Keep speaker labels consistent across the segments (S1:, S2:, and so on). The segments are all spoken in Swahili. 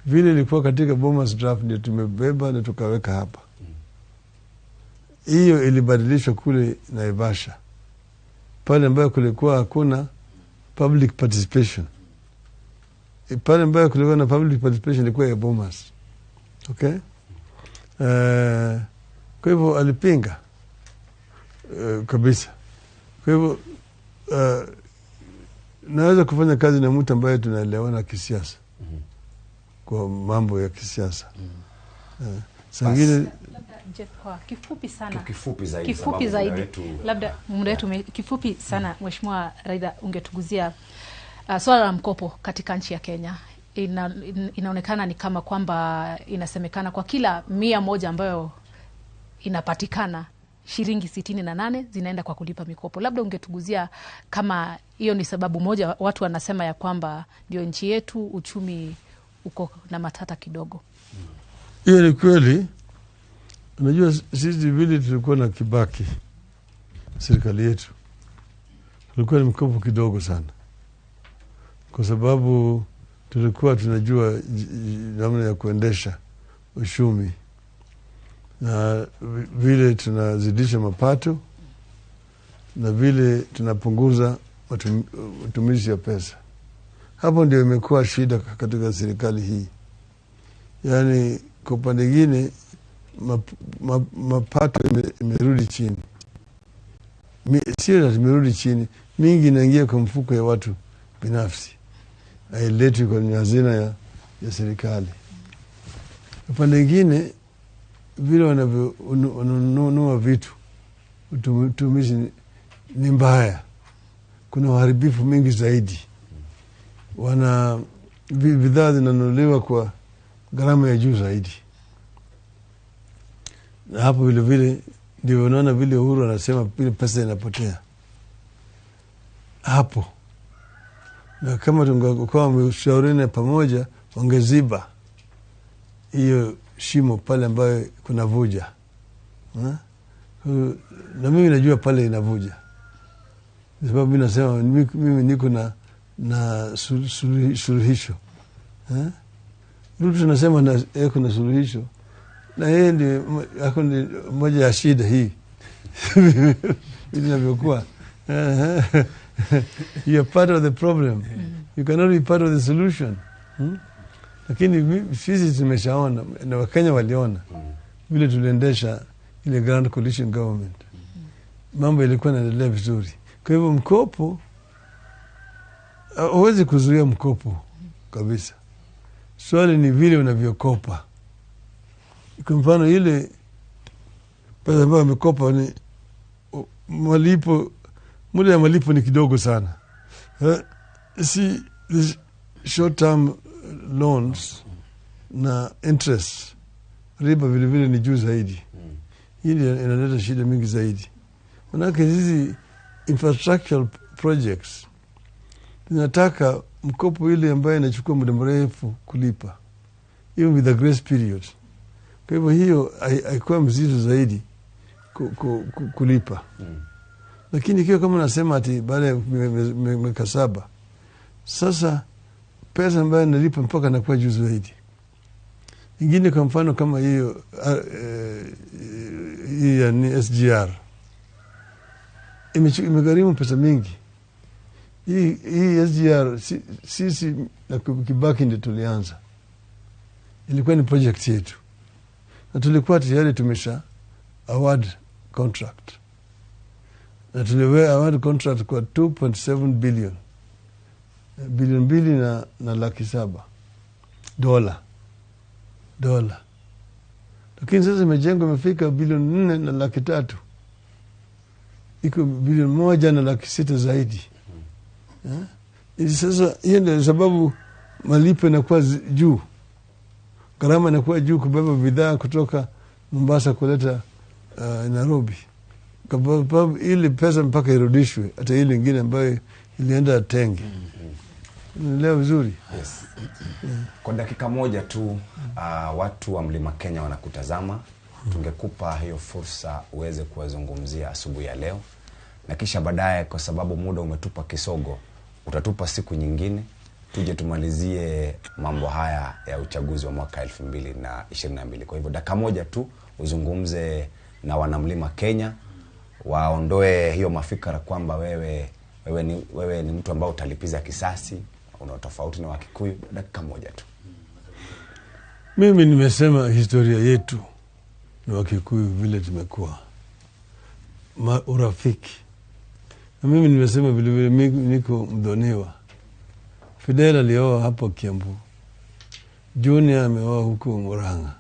S1: Vile ilikuwa katika Bomas draft ndio tumebeba na tukaweka hapa. Hiyo ilibadilishwa kule Naivasha, pale ambayo kulikuwa hakuna public participation. Pale ambayo kulikuwa na public participation ilikuwa ya Bomas. Okay? Kwa hivyo alipinga kabisa. Kwa hivyo naweza kufanya kazi na mtu ambaye tunaelewana kisiasa, kwa mambo ya kisiasa. Saa ingine
S2: Jeff, kwa kifupi sana.
S3: Kifupi zaidi,
S2: Kifupi
S3: sababu muda
S2: zaidi.
S3: wetu.
S2: Labda muda wetu kifupi sana, Mheshimiwa Raila, ungetuguzia swala la mkopo katika nchi ya Kenya. Inaonekana ni kama kwamba inasemekana kwa kila 100 ambayo inapatikana, shilingi 68 zinaenda kwa kulipa mikopo. Labda ungetuguzia kama hiyo ni sababu moja watu wanasema ya kwamba ndio nchi yetu uchumi uko na matata kidogo.
S1: Hiyo ni kweli. Unajua sisi vile tulikuwa na Kibaki, serikali yetu tulikuwa ni mkopo kidogo sana, kwa sababu tulikuwa tunajua namna ya kuendesha uchumi na vile tunazidisha mapato na vile tunapunguza matumizi ya pesa. Hapo ndio imekuwa shida katika serikali hii. Yaani kwa upande mwingine mapato imerudi chini. Sio ati imerudi chini, mingi inaingia kwa mfuko ya watu binafsi, hailetwi kwenye hazina ya serikali. Upande mwingine vile wanavyonunua vitu, utumizi ni mbaya, kuna uharibifu mingi zaidi. Bidhaa zinanunuliwa kwa gharama ya juu zaidi, na hapo vile vile ndio unaona vile Uhuru anasema vile pesa inapotea hapo, na kama tungekuwa wameshauriana pamoja wangeziba hiyo shimo pale ambayo kuna vuja. Ha? Na mimi najua pale inavuja, kwa sababu mimi nasema mimi niko na suluhisho. Ha? Ruto anasema yako na suluhisho, na yeye ndiye ako ndi moja ya shida hii vile inavyokuwa. You are part of the problem, you cannot be part of the solution. Lakini sisi tumeshaona na Wakenya waliona vile tuliendesha ile Grand Coalition Government, mambo ilikuwa inaendelea vizuri. Kwa hivyo mkopo, huwezi kuzuia mkopo kabisa. Swali ni vile unavyokopa. Kwa mfano ile pesa ambayo amekopa ni malipo, muda ya malipo ni kidogo sana. Si short term loans na interest, riba vile vile ni juu zaidi. Hii inaleta shida mingi zaidi, manake hizi infrastructural projects zinataka mkopo ile ambayo inachukua muda mrefu kulipa, even with the grace period. Kwa hivyo hiyo haikuwa mzito zaidi kulipa. Lakini ikiwa kama nasema ati baada ya miaka 7, sasa pesa ambayo nalipa mpaka nakuwa juu zaidi. Ingine kwa mfano kama hiyo hii ya ni SGR imegharimu pesa mingi. Hii SGR sisi na Kibaki ndio tulianza, ilikuwa ni project yetu na tulikuwa tayari tumesha award contract, na tuliwe award contract kwa 2.7 billion, bilioni mbili na laki saba dola, lakini sasa imejengwa imefika bilioni 4 na laki 3, iko bilioni 1 na laki 6 zaidi. Sasa hiyo ndio sababu malipo yanakuwa juu, gharama inakuwa juu kubeba bidhaa kutoka Mombasa kuleta Nairobi, kwa sababu ile pesa mpaka irudishwe, hata ile nyingine ambayo ilienda tenge. Unaelewa vizuri?
S3: Yes. Kwa dakika moja tu, watu wa Mlima Kenya wanakutazama. Tungekupa hiyo fursa uweze kuwazungumzia asubuhi ya leo, na kisha baadaye, kwa sababu muda umetupa kisogo, utatupa siku nyingine Tuje tumalizie mambo haya ya uchaguzi wa mwaka 2022. Kwa hivyo dakika moja tu uzungumze na wanamlima Kenya, waondoe hiyo mafikra kwamba wewe ni mtu ambao utalipiza kisasi, una tofauti na Wakikuyu. Dakika moja tu.
S1: Mimi nimesema historia yetu na Wakikuyu vile tumekuwa urafiki, na mimi nimesema vilevile niko mdhoniwa. Fidel alioa hapo Kiambu, Junior ameoa huko Murang'a.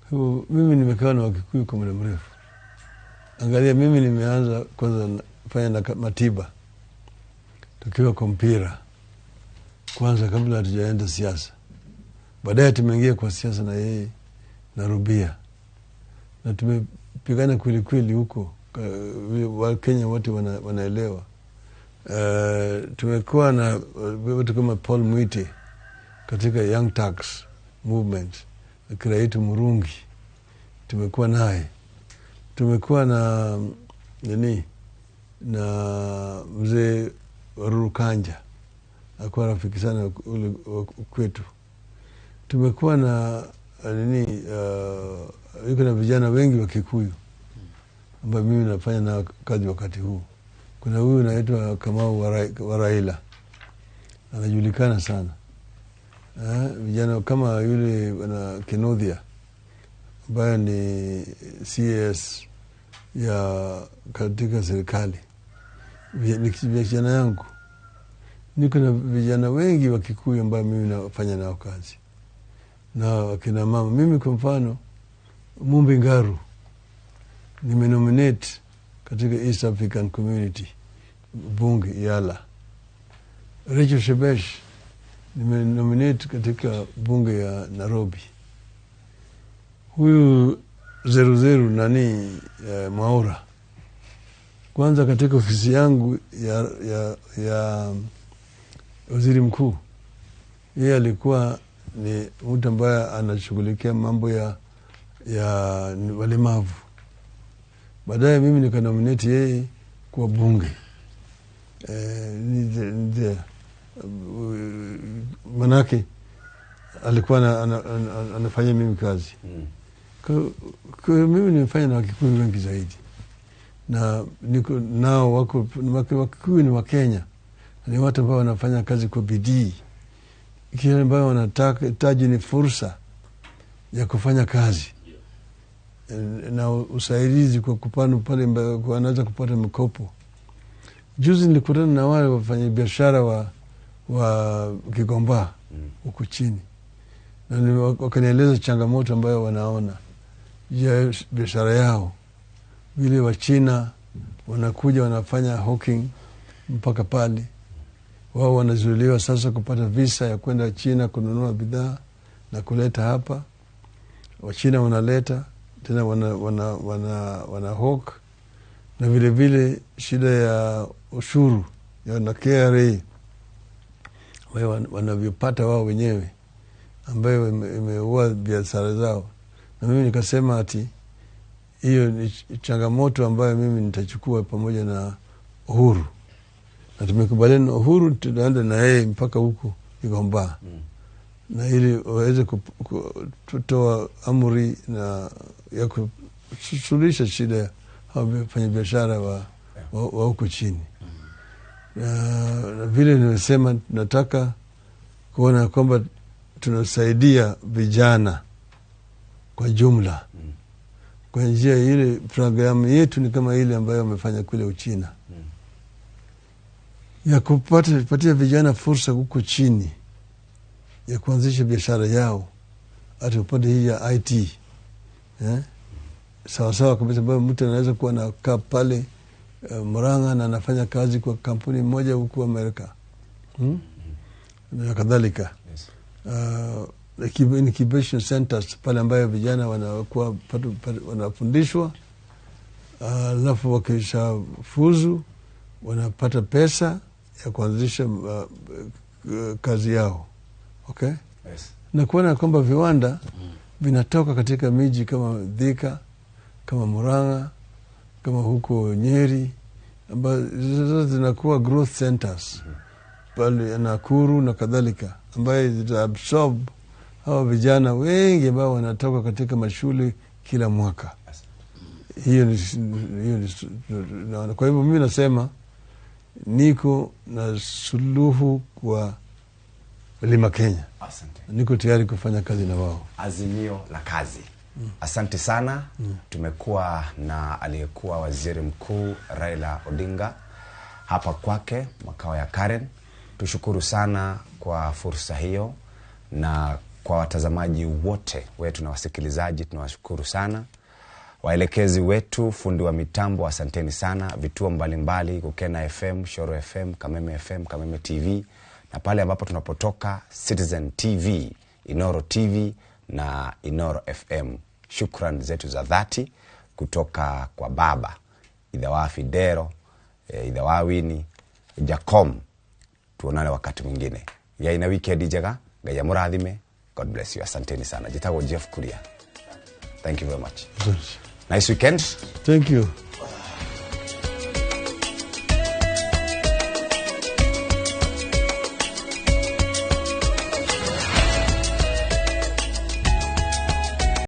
S1: Kwa hivyo mimi nimekaa na Wakikuyu kwa muda mrefu. Angalia, mimi nimeanza kwanza fanya na Matiba tukiwa kwa mpira kwanza, kabla hatujaenda siasa. Baadaye tumeingia kwa siasa na yeye na Rubia, na tumepigana kweli kweli huko, Wakenya wote wanaelewa. Tumekuwa na watu kama Paul Mwite katika Young Turks movement, Kiraitu Murungi tumekuwa naye, tumekuwa na nini na mzee Waruru Kanja akuwa rafiki sana ule kwetu. Tumekuwa na nini, yuko na vijana wengi wa Kikuyu ambao mimi nafanya nao kazi wakati huu. Kuna huyu anaitwa Kamau wa Raila, anajulikana sana. Vijana kama yule na Kenodia ambaye ni CS ya katika serikali, vijana yangu. Niko na vijana wengi wa Kikuyu ambao mimi nafanya nao kazi na wakina mama. Mimi kwa mfano Mumbi Ngaru nimenominate katika East African Community bunge Yala. Rachel Shebesh nimenominate katika bunge ya Nairobi. Huyu Zeruzeru nani Mwaura, kwanza katika ofisi yangu ya waziri mkuu, yeye alikuwa ni mtu ambaye anashughulikia mambo ya walemavu. Baadaye mimi nikanominate yeye kwa bunge. Manake alikuwa anafanya mimi kazi. Kwa mimi nimefanya na Wakikuyu wengi zaidi, na niko nao wako Wakikuyu ni wa Kenya, ni watu ambao wanafanya kazi kwa bidii. Kile ambayo wanataka taji ni fursa ya kufanya kazi na usaidizi kwa kupanu pale wanaweza kupata mikopo. Juzi nilikutana na wale wafanyabiashara wa Kigomba huku chini, na wakanieleza changamoto ambayo wanaona ya biashara yao, vile wa China wanakuja wanafanya hawking mpaka pale, wao wanazuiliwa sasa kupata visa ya kwenda China kununua bidhaa na kuleta hapa. Wachina wanaleta tena wana hawk, na vile vile shida ya ushuru ya na KRA wanavyopata wao wenyewe, ambayo imeua biashara zao. Na mimi nikasema ati hiyo ni changamoto ambayo mimi nitachukua pamoja na Uhuru, na tumekubaliana na Uhuru tunaenda na yeye mpaka huko Kigomba, na ili waweze kutoa amri na ya kusuluhisha shida ya wafanyabiashara wa huko chini. Na vile nimesema, nataka kuona kwamba tunasaidia vijana kwa jumla kwa njia ile. Programu yetu ni kama ile ambayo wamefanya kule Uchina ya kupatia vijana fursa huko chini ya kuanzisha biashara yao, hata upande hii ya IT sawa sawa kabisa, ambayo mtu anaweza kuwa anakaa pale Murang'a na anafanya kazi kwa kampuni moja huko Amerika, na kadhalika.
S3: Yes.
S1: Incubation centers pale ambayo vijana wanakuwa wanafundishwa, alafu wakishafuzu wanapata pesa ya kuanzisha kazi yao. Okay?
S3: Yes.
S1: Na kuona kwamba viwanda vinatoka katika miji kama Thika, kama Murang'a, kama huko Nyeri, ambazo zinakuwa growth centers. pale Nakuru na kadhalika, ambaye zitaabsorb hawa vijana wengi ambao wanatoka katika mashule kila mwaka. Hiyo ni naona. Kwa hivyo mimi nasema niko na suluhu kwa Mlima Kenya.
S3: Asante.
S1: Niko tayari kufanya kazi na wao.
S3: Azimio la Kazi. Asante sana. Tumekuwa na aliyekuwa waziri mkuu Raila Odinga hapa kwake makao ya Karen. Tushukuru sana kwa fursa hiyo, na kwa watazamaji wote wetu na wasikilizaji tunawashukuru sana. Waelekezi wetu, fundi wa mitambo, asanteni sana. Vituo mbalimbali, Kukena FM, Shoro FM, Kameme FM, Kameme TV, na pale ambapo tunapotoka Citizen TV, Inoro TV na Inoro FM. Shukran zetu za dhati kutoka kwa baba Idhawa Fidero, Idhawa Wini, Jacom. Tuonane wakati mwingine. Yaina weekend njega, Ngai amũrathime. God bless you. Asanteni sana. Jitagwo Jeff Kuria. Thank you very much.
S1: Asante.
S3: Nice weekend.
S1: Thank you.